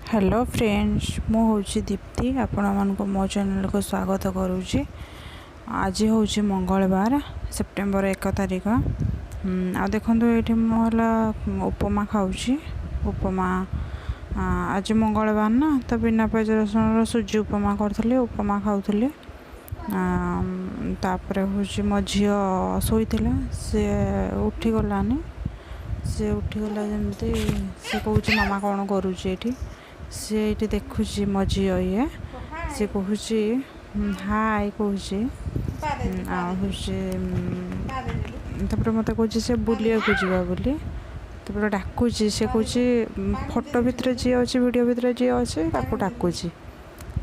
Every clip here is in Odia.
ହ୍ୟାଲୋ ଫ୍ରେଣ୍ଡସ୍, ମୁଁ ହେଉଛି ଦୀପ୍ତି। ଆପଣମାନଙ୍କୁ ମୋ ଚ୍ୟାନେଲକୁ ସ୍ୱାଗତ କରୁଛି। ଆଜି ହେଉଛି ମଙ୍ଗଳବାର, ସେପ୍ଟେମ୍ବର 1 ତାରିଖ। ଆଉ ଦେଖନ୍ତୁ, ଏଇଠି ମୁଁ ହେଲା ଉପମା ଖାଉଛି। ଉପମା, ଆଜି ମଙ୍ଗଳବାର ନା, ତ ବିନା ପିଆଜ ରସୁଣର ସୁଜି ଉପମା କରିଥିଲି, ଉପମା ଖାଉଥିଲି। ତାପରେ ହେଉଛି ମୋ ଝିଅ ଶୋଇଥିଲା, ସେ ଉଠିଗଲାନି। ସେ ଉଠିଗଲା ଯେମିତି, ସେ କହୁଛି, ମାମା କ'ଣ କରୁଛି ଏଇଠି? ସେ ଏଇଠି ଦେଖୁଛି ମୋ ଝିଅ ଇଏ। ସେ କହୁଛି ହାଇ କହୁଛି। ଆଉ ହେଉଛି ତାପରେ ମୋତେ କହୁଛି ସେ ବୁଲିବାକୁ ଯିବା ବୋଲି। ତାପରେ ଡାକୁଛି, ସେ କହୁଛି ଫଟୋ ଭିତରେ ଯିଏ ଅଛି, ଭିଡ଼ିଓ ଭିତରେ ଯିଏ ଅଛି, ତାକୁ ଡାକୁଛି।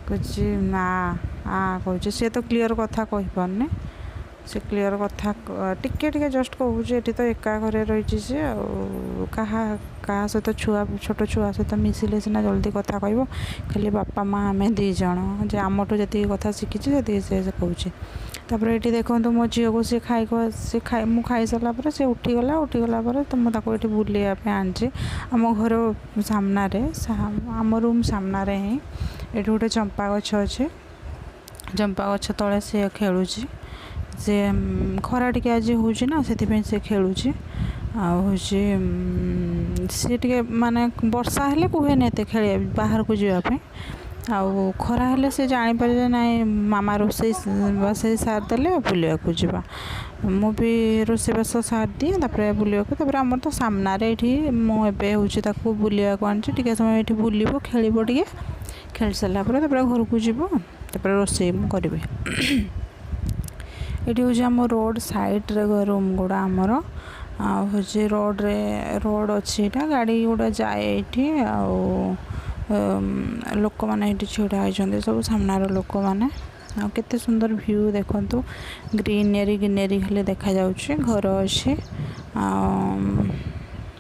କହୁଛି ନା ଆ କହୁଛି। ସିଏ ତ କ୍ଲିଅର୍ କଥା କହିପାରୁନି। ସେ କ୍ଲିଅର୍ କଥା ଟିକେ ଟିକେ ଜଷ୍ଟ କହୁଛି। ଏଠି ତ ଏକା ଘରେ ରହିଛି ସେ, ଆଉ କାହା କାହା ସହିତ, ଛୁଆ ଛୋଟ ଛୁଆ ସହିତ ମିଶିଲେ ସିନା ଜଲ୍ଦି କଥା କହିବ। ଖାଲି ବାପା ମା ଆମେ 2 ଜଣ ଯେ ଆମଠୁ ଯେତିକି କଥା ଶିଖିଛି, ସେତିକି ସେ କହୁଛି। ତାପରେ ଏଇଠି ଦେଖନ୍ତୁ, ମୋ ଝିଅକୁ ସେ ଖାଇ ସେ ଖାଇ ମୁଁ ଖାଇସାରିଲା ପରେ ସେ ଉଠିଗଲା। ଉଠିଗଲା ପରେ ତ ମୁଁ ତାକୁ ଏଇଠି ବୁଲିବା ପାଇଁ ଆଣିଛି। ଆମ ଘର ସାମ୍ନାରେ, ଆମ ରୁମ୍ ସାମ୍ନାରେ ହିଁ ଏଠି ଗୋଟେ ଚମ୍ପା ଗଛ ଅଛି। ଚମ୍ପା ଗଛ ତଳେ ସିଏ ଖେଳୁଛି। ସେ ଖରା ଟିକେ ଆଜି ହେଉଛି ନା, ସେଥିପାଇଁ ସେ ଖେଳୁଛି। ଆଉ ହେଉଛି ସିଏ ଟିକେ ମାନେ ବର୍ଷା ହେଲେ କୁହେନି ଏତେ ଖେଳିବା, ବାହାରକୁ ଯିବା ପାଇଁ। ଆଉ ଖରା ହେଲେ ସେ ଜାଣିପାରେ ଯେ ନାଇଁ, ମାମା ରୋଷେଇ ବାସେଇ ସାରିଦେଲେ ବୁଲିବାକୁ ଯିବା। ମୁଁ ବି ରୋଷେଇବାସ ସାରିଦିଏ, ତାପରେ ବୁଲିବାକୁ। ତାପରେ ଆମର ତ ସାମ୍ନାରେ ଏଇଠି। ମୁଁ ଏବେ ହେଉଛି ତାକୁ ବୁଲିବାକୁ ଆଣିଛି। ଟିକେ ସମୟ ଏଇଠି ବୁଲିବ, ଖେଳିବ ଟିକେ। ଖେଳି ସାରିଲା ପରେ ତାପରେ ଘରକୁ ଯିବ, ତାପରେ ରୋଷେଇ ମୁଁ କରିବି। ଏଇଠି ହେଉଛି ଆମ ରୋଡ଼ ସାଇଡ଼୍ରେ ରୁମ୍ ଗୁଡ଼ା ଆମର। ଆଉ ହେଉଛି ରୋଡ଼ରେ, ରୋଡ଼ ଅଛି ଏଇଟା, ଗାଡ଼ି ଗୁଡ଼ା ଯାଏ ଏଇଠି। ଆଉ ଲୋକମାନେ ଏଇଠି ଛିଡ଼ା ହେଇଛନ୍ତି ସବୁ, ସାମ୍ନାର ଲୋକମାନେ। ଆଉ କେତେ ସୁନ୍ଦର ଭ୍ୟୁ ଦେଖନ୍ତୁ, ଗ୍ରୀନେରୀ ଗ୍ରୀନେରୀ ଖାଲି ଦେଖାଯାଉଛି। ଘର ଅଛି। ଆଉ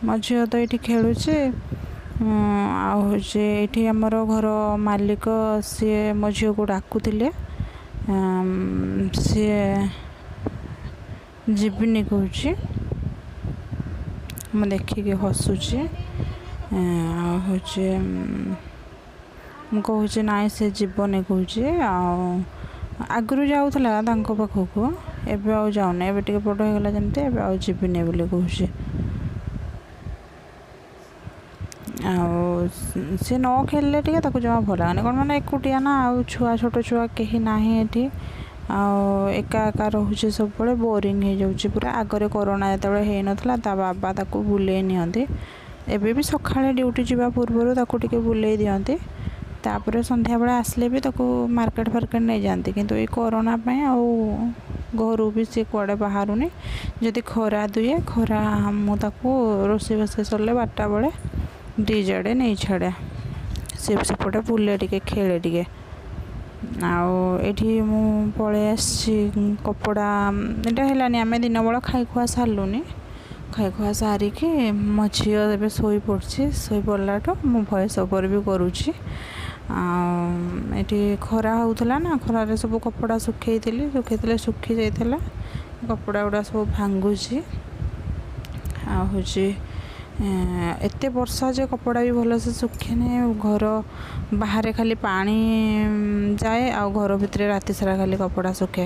ମୋ ଝିଅ ତ ଏଇଠି ଖେଳୁଛି। ଆଉ ହେଉଛି ଏଇଠି ଆମର ଘର ମାଲିକ, ସିଏ ମୋ ଝିଅକୁ ଡାକୁଥିଲେ। ସିଏ ଯିବିନି କହୁଛି। ମୁଁ ଦେଖିକି ହସୁଛି। ଆଉ ହେଉଛି ମୁଁ କହୁଛି ନାଇଁ, ସେ ଯିବନି କହୁଛି। ଆଉ ଆଗରୁ ଯାଉଥିଲା ତାଙ୍କ ପାଖକୁ, ଏବେ ଆଉ ଯାଉନି। ଏବେ ଟିକେ ବଡ଼ ହେଇଗଲା ଯେମିତି, ଏବେ ଆଉ ଯିବିନି ବୋଲି କହୁଛି। ଆଉ ସେ ନ ଖେଳିଲେ ଟିକେ ତାକୁ ଜମା ଭଲ ଲାଗେନି। କ'ଣ ମାନେ ଏକୁଟିଆ ନା, ଆଉ ଛୁଆ ଛୋଟ ଛୁଆ କେହି ନାହିଁ ଏଠି। ଆଉ ଏକା ଏକା ରହୁଛି ସବୁବେଳେ, ବୋରିଂ ହେଇଯାଉଛି ପୁରା। ଆଗରେ କରୋନା ଯେତେବେଳେ ହେଇନଥିଲା, ତା ବାବା ତାକୁ ବୁଲେଇ ନିଅନ୍ତି। ଏବେ ବି ସକାଳେ ଡ୍ୟୁଟି ଯିବା ପୂର୍ବରୁ ତାକୁ ଟିକେ ବୁଲେଇ ଦିଅନ୍ତି। ତାପରେ ସନ୍ଧ୍ୟାବେଳେ ଆସିଲେ ବି ତାକୁ ମାର୍କେଟ ଫାର୍କେଟ ନେଇଯାଆନ୍ତି। କିନ୍ତୁ ଏଇ କରୋନା ପାଇଁ ଆଉ ଘରୁ ବି ସେ କୁଆଡ଼େ ବାହାରୁନି। ଯଦି ଖରା ଦୁଏ ଖରା, ମୁଁ ତାକୁ ରୋଷେଇ ବାସ ସରିଲେ 12ଟା ବେଳେ ବ୍ରିଜ୍ ଆଡ଼େ ନେଇ ଛାଡ଼େ। ସେ ସେପଟେ ବୁଲେ ଟିକେ, ଖେଳେ ଟିକେ। ଆଉ ଏଇଠି ମୁଁ ପଳେଇ ଆସିଛି କପଡ଼ା। ଏଇଟା ହେଲାନି, ଆମେ ଦିନ ବେଳ ଖାଇ ଖୁଆ ସାରିଲୁନି। ଖାଇ ଖୁଆ ସାରିକି ମୋ ଝିଅ ଏବେ ଶୋଇପଡ଼ିଛି। ଶୋଇପଡ଼ିଲାଠୁ ମୁଁ ଭଏସ୍ ଓଭର୍ ବି କରୁଛି। ଆଉ ଏଠି ଖରା ହେଉଥିଲା ନା, ଖରାରେ ସବୁ କପଡ଼ା ଶୁଖେଇଥିଲି। ଶୁଖେଇଥିଲେ, ଶୁଖି ଯାଇଥିଲା। କପଡ଼ା ଗୁଡ଼ା ସବୁ ଭାଙ୍ଗୁଛି। ଆଉ ହେଉଛି ଏତେ ବର୍ଷା ଯେ କପଡ଼ା ବି ଭଲସେ ଶୁଖେନି। ଘର ବାହାରେ ଖାଲି ପାଣି ଯାଏ, ଆଉ ଘର ଭିତରେ ରାତି ସାରା ଖାଲି କପଡ଼ା ଶୁଖେ।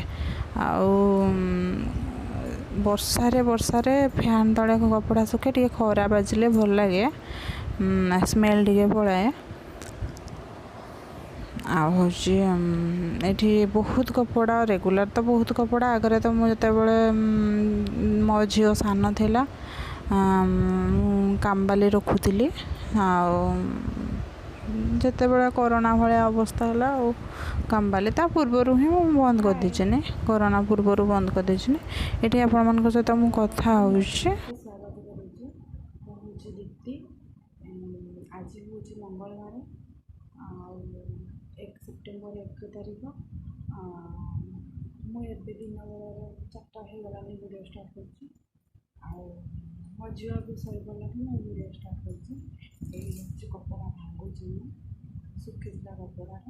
ଆଉ ବର୍ଷାରେ ଫ୍ୟାନ୍ ତଳେ କପଡ଼ା ଶୁଖେ। ଟିକେ ଖରା ବାଜିଲେ ଭଲ ଲାଗେ, ସ୍ମେଲ୍ ଟିକେ ପଳାଏ। ଆଉ ହେଉଛି ଏଠି ବହୁତ କପଡ଼ା, ରେଗୁଲାର ତ ବହୁତ କପଡ଼ା। ଆଗରେ ତ ମୁଁ ଯେତେବେଳେ ମୋ ଝିଅ ସାନ ଥିଲା, ମୁଁ କାମବାଲି ରଖୁଥିଲି। ଆଉ ଯେତେବେଳେ କରୋନା ଭଳିଆ ଅବସ୍ଥା ହେଲା, ଆଉ କାମବାଲି ତା ପୂର୍ବରୁ ହିଁ ମୁଁ ବନ୍ଦ କରିଦେଇଥିଲି। କରୋନା ପୂର୍ବରୁ ବନ୍ଦ କରିଦେଇଥିଲି। ଏଠି ଆପଣମାନଙ୍କ ସହିତ ମୁଁ କଥା ହେଉଛି। ସ୍ୱାଗତ କରୁଛି। ମୁଁ ହେଉଛି ଦୀପ୍ତି। ଆଜି ହେଉଛି ମଙ୍ଗଳବାର ଆଉ 1 ସେପ୍ଟେମ୍ବର 1 ତାରିଖ। ମୁଁ ଏବେ ଦିନ ବେଳାର 4ଟା ହେଇଗଲାଣି ଭିଡ଼ିଓ ଷ୍ଟାର୍ଟ କରୁଛି। ଆଉ ମୋ ଝିଅ ବି ଶୋଇପଡ଼ିଲାଣି, ମୁଁ ଭିଡ଼ିଓ ଷ୍ଟାର୍ଟ କରୁଛି। ଏଇ ହେଉଛି କପଡ଼ା ଭାଙ୍ଗୁଛି ମୁଁ, ଶୁଖିଥିଲା କପଡ଼ାର।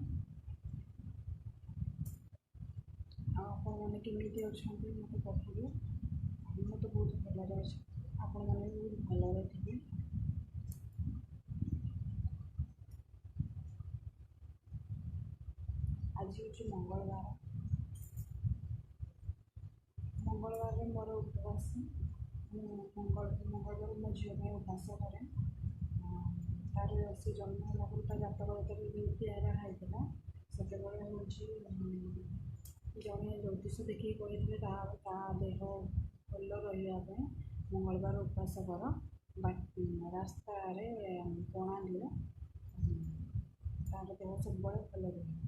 ଆଉ ଆପଣମାନେ କେମିତି ଅଛନ୍ତି ମୋତେ କହିବେ। ମୁଁ ତ ବହୁତ ଭଲରେ ଅଛି, ଆପଣମାନେ ବି ବହୁତ ଭଲରେ ଥିବେ। ଆଜି ହେଉଛି ମଙ୍ଗଳବାର। ମଙ୍ଗଳବାରରେ ମୋର ଉପବାସ। ମୁଁ ମଙ୍ଗଳବାର ମୋ ଝିଅ ପାଇଁ ଉପାସ କରେ। ତାର ସେ ଜନ୍ମ ହେଲା ପରେ ତା ଜାତକ ଯେତେବେଳେ ତିଆରି ହେଇଥିଲା, ସେତେବେଳେ ହେଉଛି ଜଣେ ଜ୍ୟୋତିଷ ଦେଖିକି କହିଥିଲେ ତା ଦେହ ଭଲ ରହିବା ପାଇଁ ମଙ୍ଗଳବାର ଉପାସ କର, ବା ରାସ୍ତାରେ ପଣା ଦିଅ, ତାର ଦେହ ସବୁବେଳେ ଭଲ ରହିବ।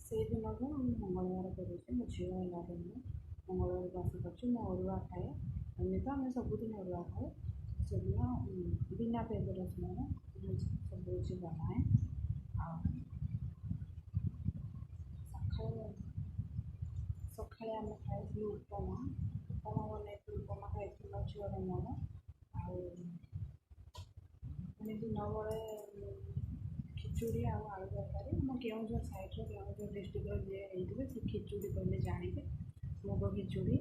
ସେଇ ଦିନଠୁ ମୁଁ ମଙ୍ଗଳବାର କରୁଛି। ମୋ ଝିଅ ହେଲା ଦିନରୁ ମଙ୍ଗଳବାର ଉପାସ କରୁଛି। ମୁଁ ଅରୁଆ ଖାଏ। ଏମିତି ତ ଆମେ ସବୁଦିନ ଅରୁଆ ଖାଉ, ସେଦିନ ବିନା ପିଆଜ ରସୁଣରେ ସବୁ କିଛି ବନାଏ। ଆଉ ସକାଳେ ଆମେ ଖାଇଥିଲୁ ଉପମା। ଉପମା ବନେଇଥିଲୁ, ଉପମା ଖାଇଥିଲୁ ମୋ ଝିଅର ମୋର। ଆଉ ପୁଣି ଦିନ ବେଳେ ଖିଚୁଡ଼ି ଆଉ ଆଳୁ ତରକାରୀ। ଆମ କେଉଁଝର ସାଇଡ଼୍ର, କେଉଁଝର ଡିଷ୍ଟ୍ରିକ୍ଟର ଯିଏ ହେଇଥିବେ ସେ ଖିଚୁଡ଼ି କହିଲେ ଜାଣିବେ। ମୁଗ ଖିଚୁଡ଼ି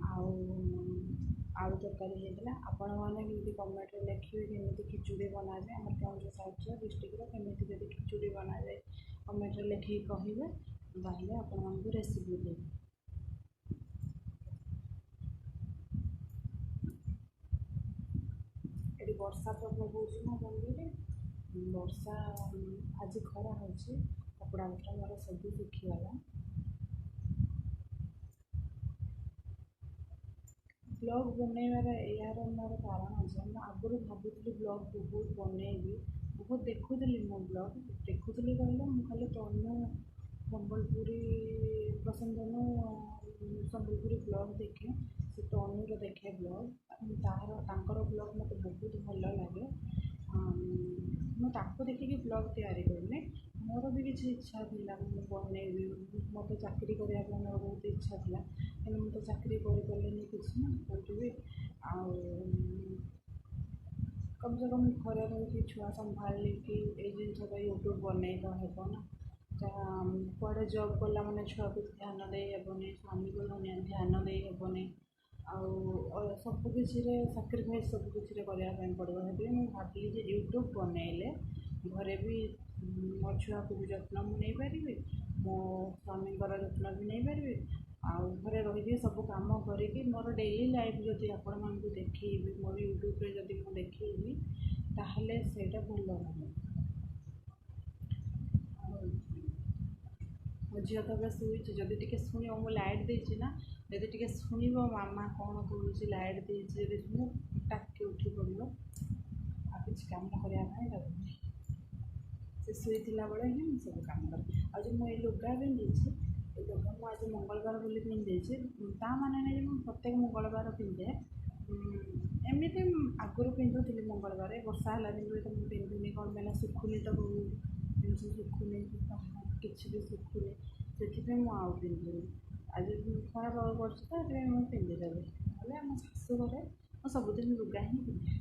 ଆଉ ଆଳୁ ତରକାରୀ ହେଇଥିଲା। ଆପଣମାନେ କେମିତି କମେଣ୍ଟରେ ଲେଖିବେ କେମିତି ଖିଚୁଡ଼ି ବନାଯାଏ। ଆମର କେଉଁଝର ସାଇଡ଼୍ର ଡିଷ୍ଟ୍ରିକ୍ଟର କେମିତି ଯଦି ଖିଚୁଡ଼ି ବନାଯାଏ କମେଣ୍ଟରେ ଲେଖିକି କହିବେ, ତାହେଲେ ଆପଣମାନଙ୍କୁ ରେସିପି ଦେବି। ଏଠି ବର୍ଷା ପ୍ରବଳ ହେଉଛି ମୋ ମନ୍ଦିରରେ। ବର୍ଷା ଆଜି ଖରା ହେଉଛି, କପଡ଼ା ପତ୍ର ମୋର ସବୁ ଶୁଖିଗଲା। ବ୍ଲଗ୍ ବନେଇବାର ଏହାର ମୋର କାରଣ ଯେ ମୁଁ ଆଗରୁ ଭାବୁଥିଲି ବ୍ଲଗ୍ ବହୁତ ବନେଇବି, ବହୁତ ଦେଖୁଥିଲି। ମୁଁ ବ୍ଲଗ୍ ଦେଖୁଥିଲି କହିଲେ ମୁଁ ଖାଲି ତନୁ ସମ୍ବଲପୁରୀ, ପ୍ରସନ୍ନ ତନୁ ସମ୍ବଲପୁରୀ ବ୍ଲଗ୍ ଦେଖେ। ସେ ତନୁର ଦେଖେ ବ୍ଲଗ୍, ତାହାର ତାଙ୍କର ବ୍ଲଗ୍ ମୋତେ ବହୁତ ଭଲ ଲାଗେ। ମୁଁ ତାକୁ ଦେଖିକି ବ୍ଲଗ୍ ତିଆରି କରିନି। ମୋର ବି କିଛି ଇଚ୍ଛା ଥିଲା ମୁଁ ବନେଇବି। ମୋତେ ଚାକିରି କରିବା ପାଇଁ ମୋର ବହୁତ ଇଚ୍ଛା ଥିଲା, କିନ୍ତୁ ମୁଁ ତ ଚାକିରି କରିପାରିଲିନି କିଛି ନା କେଉଁଠି ବି। ଆଉ କମ୍ ସେ କମ୍ ଘରେ ରହିକି ଛୁଆ ସମ୍ଭାଳିକି ଏଇ ଜିନିଷଟା ୟୁଟ୍ୟୁବ୍ ବନେଇ ତ ହେବ ନା। ଯାହା କୁଆଡ଼େ ଜବ୍ କଲା ମାନେ ଛୁଆକୁ ଧ୍ୟାନ ଦେଇ ହେବନି, ସ୍ୱାମୀକୁ ଧ୍ୟାନ ଦେଇ ହେବନି, ଆଉ ସବୁକିଛିରେ ସାକ୍ରିଫାଇସ୍ ସବୁକିଛିରେ କରିବା ପାଇଁ ପଡ଼ିବ। ସେଥିପାଇଁ ମୁଁ ଭାବିଲି ଯେ ୟୁଟ୍ୟୁବ୍ ବନେଇଲେ ଘରେ ବି ମୋ ଛୁଆକୁ ବି ଯତ୍ନ ମୁଁ ନେଇପାରିବି, ମୋ ସ୍ୱାମୀଙ୍କର ଯତ୍ନ ବି ନେଇପାରିବି, ଆଉ ଘରେ ରହିକି ସବୁ କାମ କରିକି ମୋର ଡେଲି ଲାଇଫ୍ ଯଦି ଆପଣମାନଙ୍କୁ ଦେଖେଇବି, ମୋର ୟୁଟ୍ୟୁବ୍ରେ ଯଦି ମୁଁ ଦେଖେଇବି, ତାହେଲେ ସେଇଟା ଭଲ ହେବ। ଆଉ ମୋ ଝିଅ ତ ଏବେ ଶୋଇଛି। ଯଦି ଟିକେ ଶୁଣିବ, ମୁଁ ଲାଇଟ୍ ଦେଇଛି ନା, ଯଦି ଟିକେ ଶୁଣିବ ମାମା କ'ଣ କରୁଛି, ଲାଇଟ୍ ଦେଇଛି, ଯଦି ଶୁଣିବ ଟାକି ଉଠି ପଡ଼ିବ, ଆଉ କିଛି କାମ କରିବା ପାଇଁ ଦେବନି। ସେ ଶୋଇଥିଲା ବେଳେ ହିଁ ମୁଁ ସବୁ କାମ କରେ। ଆଉ ଯେଉଁ ମୁଁ ଏଇ ଲୁଗା ପିନ୍ଧିଛି, ଏ ଲୁଗା ମୁଁ ଆଜି ମଙ୍ଗଳବାର ବୋଲି ପିନ୍ଧିଛି, ତା ମାନେ ନାହିଁ ଯେ ମୁଁ ପ୍ରତ୍ୟେକ ମଙ୍ଗଳବାର ପିନ୍ଧେ। ଏମିତି ଆଗରୁ ପିନ୍ଧୁଥିଲି ମଙ୍ଗଳବାର, ବର୍ଷା ହେଲା ଦିନରୁ ତ ମୁଁ ପିନ୍ଧୁନି। କ'ଣ ପାଇଁ ନା ଶୁଖୁନି ତ, ଜିନିଷ ଶୁଖୁନି, କିଛି ବି ଶୁଖୁନି, ସେଥିପାଇଁ ମୁଁ ଆଉ ପିନ୍ଧୁନି। ଆଜି ଖରା ପାଗ କରୁଛି ତ ସେଥିପାଇଁ ମୁଁ ପିନ୍ଧିଦେଲି। ନହେଲେ ଆମ ଶାଶୁ ଘରେ ମୁଁ ସବୁଦିନ ଲୁଗା ହିଁ ପିନ୍ଧେ।